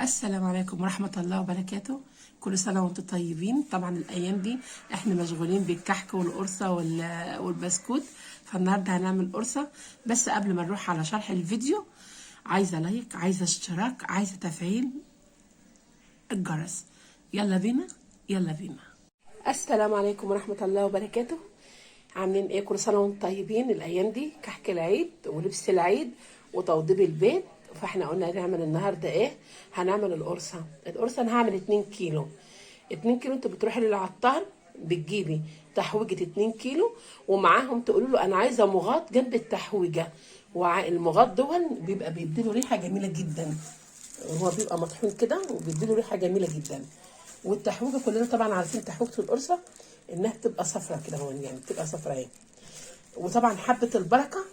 السلام عليكم ورحمة الله وبركاته. كل سنة وانتم طيبين. طبعا الأيام دي احنا مشغولين بالكحك والقرصة والبسكوت، فالنهاردة هنعمل قرصة. بس قبل ما نروح على شرح الفيديو، عايزة لايك، عايزة اشتراك، عايزة تفعيل الجرس. يلا بينا يلا بينا. السلام عليكم ورحمة الله وبركاته. عاملين ايه؟ كل سنة وانتم طيبين. الأيام دي كحك العيد ولبس العيد وتوضيب البيت، فاحنا قلنا هنعمل النهارده ايه؟ هنعمل القرصة. القرصة انا هعمل 2 كيلو. 2 كيلو انت بتروحي للعطار بتجيبي تحويجة 2 كيلو، ومعاهم تقولوا له انا عايزة مغاط جنب التحويجة. والمغاط دول بيبقى بيديله ريحة جميلة جدا، هو بيبقى مطحون كده وبيديله ريحة جميلة جدا. والتحويجة كلنا طبعا عارفين تحويجة القرصة انها بتبقى صفرة كده هون، يعني بتبقى صفرة اهي. وطبعا حبة البركة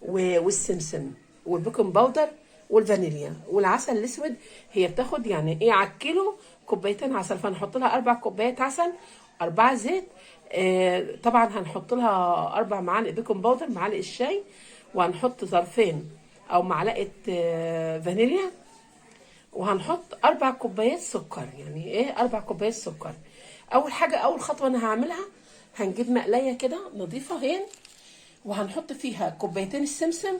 والسمسم والبيكنج باودر والفانيليا والعسل الاسود. هي بتاخد يعني ايه على الكيلو كوبايتين عسل، فهنحط لها 4 كوبايات عسل، 4 زيت، طبعا هنحط لها 4 معالق بيكنج باودر، معالق الشاي، وهنحط ظرفين او معلقه فانيليا، وهنحط 4 كوبايات سكر. يعني ايه 4 كوبايات سكر؟ اول حاجة، اول خطوة انا هعملها، هنجيب مقلايه كده نظيفة هين، وهنحط فيها كوبايتين السمسم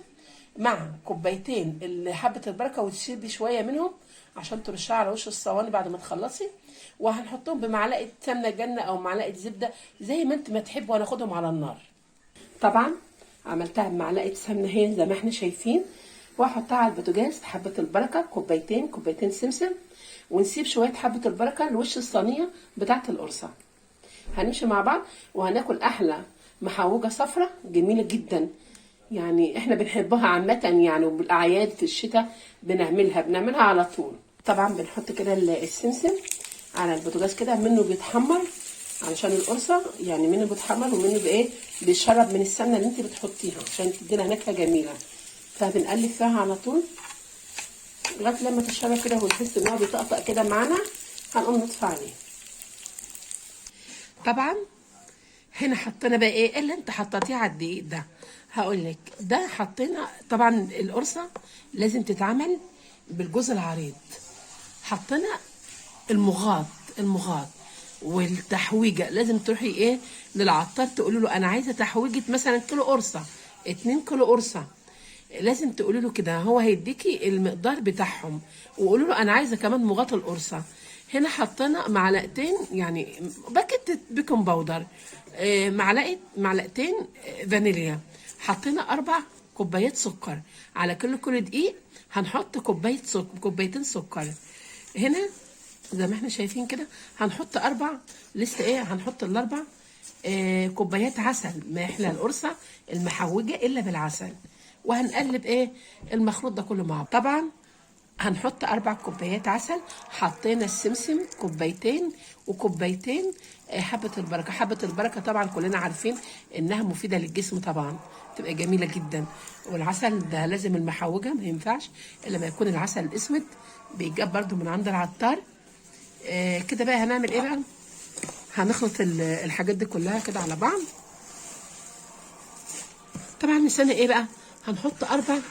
مع كوبايتين حبة البركة، وتسيبي شوية منهم عشان ترشها على وش الصواني بعد ما تخلصي. وهنحطهم بمعلقة سمنة جنة أو معلقة زبدة زي ما انت ما تحب، وهناخدهم على النار. طبعا عملتها بمعلقة سمنة هي زي ما احنا شايفين، وهحطها على البوتاجاز. حبة البركة كوبايتين، كوبايتين سمسم، ونسيب شوية حبة البركة لوش الصينية بتاعة القرصة. هنمشي مع بعض وهناكل أحلى محوجة صفرة جميلة جدا، يعني احنا بنحبها عامة يعني، وبالأعياد في الشتاء بنعملها على طول. طبعا بنحط كده السمسم على البوتاجاز كده، منه بيتحمر علشان القرصة، يعني منه بيتحمر ومنه بايه بيشرب من السمنة اللي انت بتحطيها عشان تدينا نكهة جميلة. فبنقلب فيها على طول لغاية لما تشرب كده ونحس ان هو بيطقطق كده معانا، هنقوم نطفي عليه. طبعا هنا حطينا بقى ايه اللي انت حطيتيه على الدقيق ده؟ هقول لك ده حطينا. طبعا القرصه لازم تتعمل بالجوز العريض. حطينا المغاط، المغاط والتحويجه لازم تروحي ايه للعطار تقولي له انا عايزه تحويجه مثلا كيلو قرصة، 2 كيلو قرصة، لازم تقولي له كده، هو هيديكي المقدار بتاعهم. وقولوا له انا عايزه كمان مغاط القرصه. هنا حطينا معلقتين يعني باكت بيكنج باودر، معلقه معلقتين فانيليا، حطينا 4 كوبايات سكر على كل كيلو دقيق. هنحط كوباية سكر، كوبايتين سكر. هنا زي ما احنا شايفين كده هنحط 4، لسه ايه هنحط ال4 كوبايات عسل. ما احنا القرصه المحوجه الا بالعسل. وهنقلب ايه المخلوط ده كله مع بعض. طبعا هنحط 4 كوبايات عسل. حطينا السمسم كوبايتين وكوبايتين حبة البركة. حبة البركة طبعا كلنا عارفين انها مفيدة للجسم، طبعا تبقى جميلة جدا. والعسل ده لازم المحوجة ما ينفعش الا ما يكون العسل الاسود، بيتجاب برضو من عند العطار. كده بقى هنعمل ايه بقى؟ هنخلط الحاجات دي كلها كده على بعض. طبعا نسينا ايه بقى؟ هنحط 4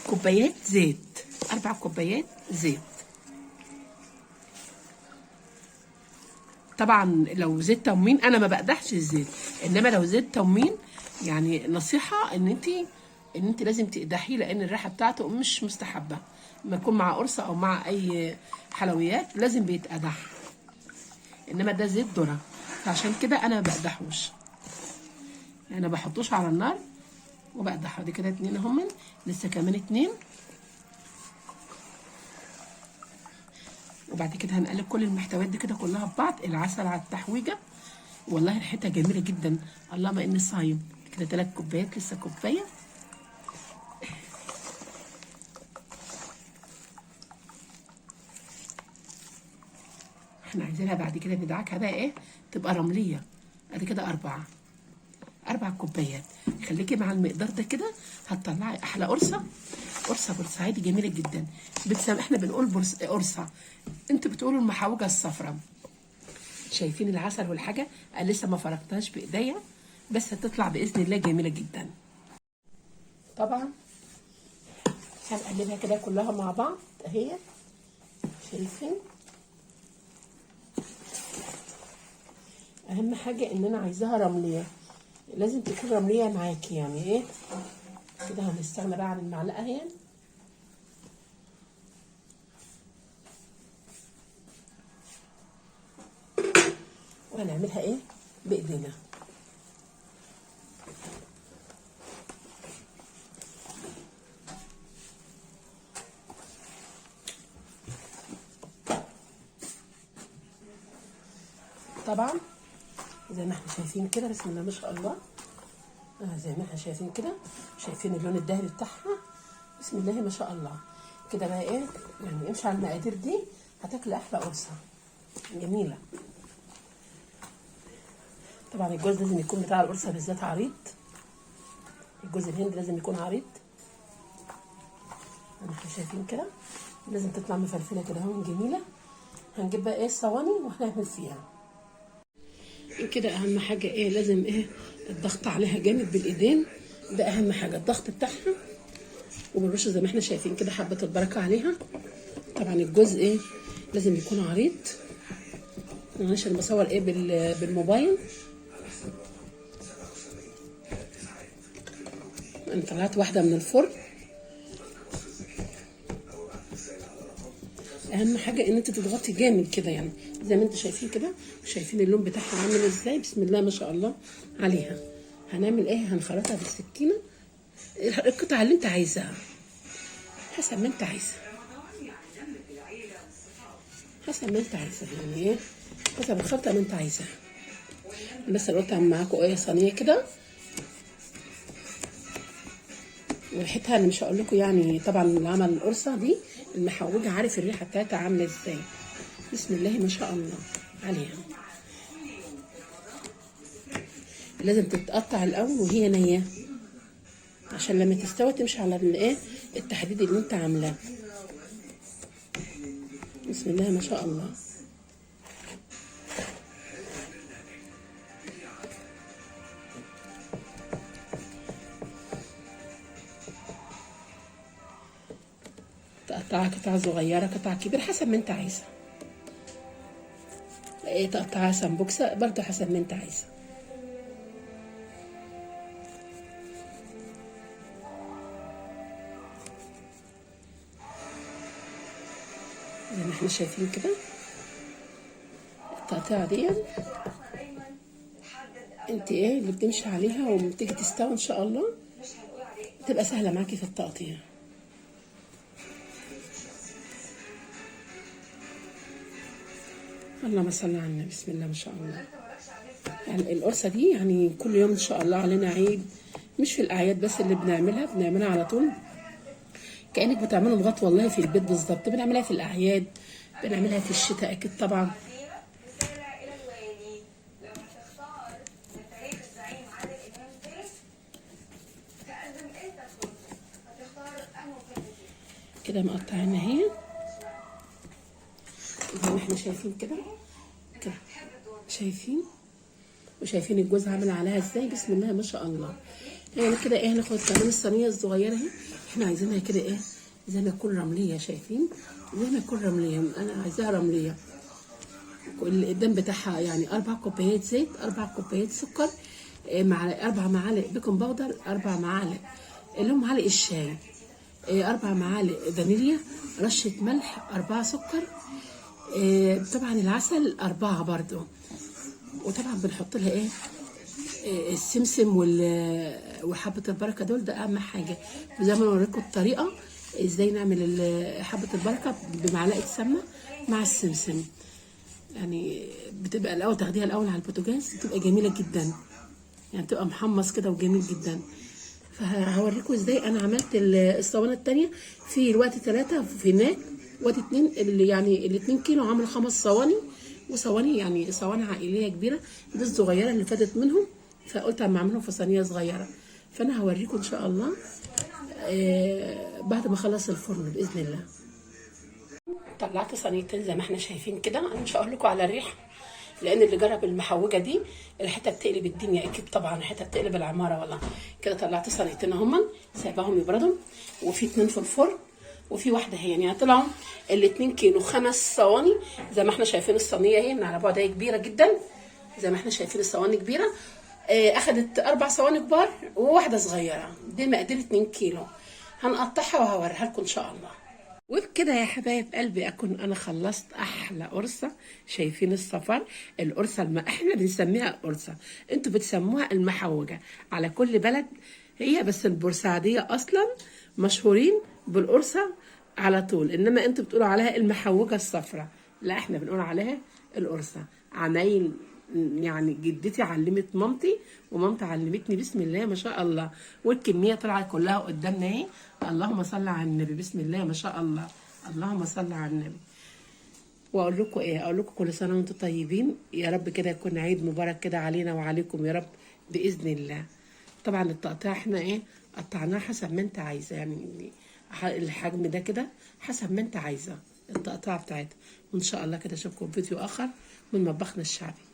كوبايات زيت، 4 كوبايات زيت. طبعا لو زيت تموين، انا ما بقدحش الزيت، انما لو زيت تموين يعني نصيحة ان انت لازم تقدحيه، لان الريحة بتاعته مش مستحبة. لما يكون مع قرصة او مع اي حلويات لازم بيتقدح، انما ده زيت ذره، فعشان كده انا ما بقدحوش، يعني ما بحطوش على النار وبقدحه. دي كده 2 اهم، لسه كمان 2. وبعد كده هنقلب كل المحتويات دي كده كلها في بعض. العسل على التحويجه، والله ريحتها جميلة جدا، اللهم اني صايم. كده 3 كوبايات، لسه كوباية. احنا عايزينها بعد كده ندعكها بقى ايه، تبقى رمليه. ادي كده 4 كوبايات. خليكي مع المقدار ده كده، هتطلعي احلى قرصة. قرصة بورسعيدي جميلة جدا. احنا بنقول قرصة، انتوا بتقولوا المحوجه الصفراء. شايفين العسل والحاجة؟ انا لسه ما فرقتهاش بايديا، بس هتطلع باذن الله جميلة جدا. طبعا هنقلبها كده كلها مع بعض اهي. شايفين؟ اهم حاجة ان انا عايزاها رمليه، لازم تكون رمليه معاكي. يعني ايه كده؟ هنستغنى بقى عن المعلقة اهي. وهنعملها ايه بايدينا. طبعا زي ما احنا شايفين كده، بسم الله ما شاء الله، زي ما احنا شايفين كده، شايفين اللون الذهبي بتاعها، بسم الله ما شاء الله. كده بقى ايه يعني، امشي على المقادير دي هتاكل احلى قرصة جميلة. طبعا الجوز لازم يكون بتاع القرصه بالذات عريض، الجوز الهند لازم يكون عريض. احنا شايفين كده لازم تطلع مفلفله كده اهو جميلة. هنجيب بقى ايه الصواني وهنعمل فيها كده. اهم حاجة ايه، لازم ايه الضغط عليها جامد بالايدين، ده اهم حاجة الضغط بتاعها. وبنرش زي ما احنا شايفين كده حبه البركة عليها. طبعا الجزء ايه لازم يكون عريض. معلش انا بصور ايه بالموبايل. انا طلعت واحدة من الفرن. اهم حاجة ان انت تضغطي جامد كده، يعني زي ما انتوا شايفين كده، شايفين اللون بتاعها عامل ازاي، بسم الله ما شاء الله عليها. هنعمل ايه؟ هنخرطها بالسكينة القطعة اللي انت عايزاها، حسب ما انت عايزه، حسب ما انت عايزه، يعني ايه حسب الخلطة اللي انت عايزاها. بس انا قلت اعمل معاكم ايه صينية كده، وريحتها انا مش هقول لكم يعني. طبعا اللي عمل القرصه دي المحوجه عارف الريحة بتاعتها عامله ازاي، بسم الله ما شاء الله عليها. لازم تتقطع الاول وهي نيه، عشان لما تستوي تمشي على الايه التحديد اللي انت عاملاه. بسم الله ما شاء الله. تقطعها قطع صغيرة قطع كبيرة حسب ما انت عايزه. ايه تقطعها سمبوكسه برضو حسب ما انت عايزه. زي ما احنا شايفين كده التقطيعه دي انت ايه اللي بتمشي عليها، وبتيجي تستوي ان شاء الله تبقى سهلة معاكي في التقطيع. اللهم صل على النبي، بسم الله ما شاء الله. يعني القرصه دي يعني كل يوم ان شاء الله علينا عيد، مش في الاعياد بس اللي بنعملها، بنعملها على طول كانك بتعملوا مغط والله في البيت بالظبط. بنعملها في الاعياد، بنعملها في الشتاء اكيد طبعا. كده مقطعينها اهي زي ما احنا شايفين كده كده، شايفين وشايفين الجوز عامل عليها ازاي، بسم الله ما شاء الله. يعني كده ايه هناخد كمان الصينية الصغيرة اهي، احنا عايزينها كده ايه زي ما تكون رمليه، شايفين زي ما تكون رمليه، انا عايزاها رمليه. القدام بتاعها يعني 4 كوبايات زيت، 4 كوبايات سكر، مع 4 معالق baking powder، 4 معالق اللي هم معالق الشاي، 4 معالق فانيليا، رشه ملح، 4 سكر، طبعا العسل 4 برضو. وطبعا بنحط لها ايه السمسم وحبه البركة دول، ده اهم حاجة. وزي ما اوريكم الطريقة ازاي نعمل حبه البركة بمعلقه سمنه مع السمسم. يعني بتبقى الاول تاخديها الاول على البوتاجاز، بتبقى جميلة جدا، يعني بتبقى محمص كده وجميل جدا. فهوريكم ازاي انا عملت الصواني الثانية في الوقت 3 في هناك، وقت 2 اللي يعني ال 2 كيلو عملوا 5 صواني، وصواني يعني صواني عائلية كبيرة، دي الصغيرة اللي فاتت منهم فقلت اما اعملهم في صينية صغيرة. فانا هوريكم ان شاء الله بعد ما اخلص الفرن باذن الله. طلعت صينيتين زي ما احنا شايفين كده. انا مش هقول لكم على الريحة، لان اللي جرب المحوجه دي ريحتها بتقلب الدنيا اكيد طبعا، ريحتها بتقلب العمارة والله. كده طلعت صينيتين اهما، سايباهم يبردوا، وفي 2 في الفرن. وفي واحدة هي، يعني طلعوا ال2 كيلو 5 صواني زي ما احنا شايفين. الصينية اهي من على بعد اهي كبيرة جدا زي ما احنا شايفين، الصواني كبيرة. اخدت 4 صواني كبار وواحدة صغيرة، دي مقادير 2 كيلو. هنقطعها وهوريها لكم ان شاء الله. وبكده يا حبايب قلبي اكون انا خلصت احلى قرصة. شايفين الصفار؟ القرصه احنا بنسميها قرصة، انتوا بتسموها المحوجه، على كل بلد هي، بس البورسعيديه اصلا مشهورين بالقرصه على طول، انما انتوا بتقولوا عليها المحوجه الصفراء، لا احنا بنقول عليها القرصه. عمايل يعني جدتي علمت مامتي ومامتي علمتني، بسم الله ما شاء الله. والكميه طلعت كلها قدامنا اهي، اللهم صل على النبي، بسم الله ما شاء الله، اللهم صل على النبي. واقول لكم ايه؟ اقول لكم كل سنة وانتم طيبين يا رب، كده يكون عيد مبارك كده علينا وعليكم يا رب باذن الله. طبعا التقطيع احنا ايه قطعناه حسب ما انت عايزه، يعني الحجم ده كده حسب ما انت عايزه التقطيع بتاعتها. وان شاء الله كده اشوفكم في فيديو اخر من مطبخنا الشعبي.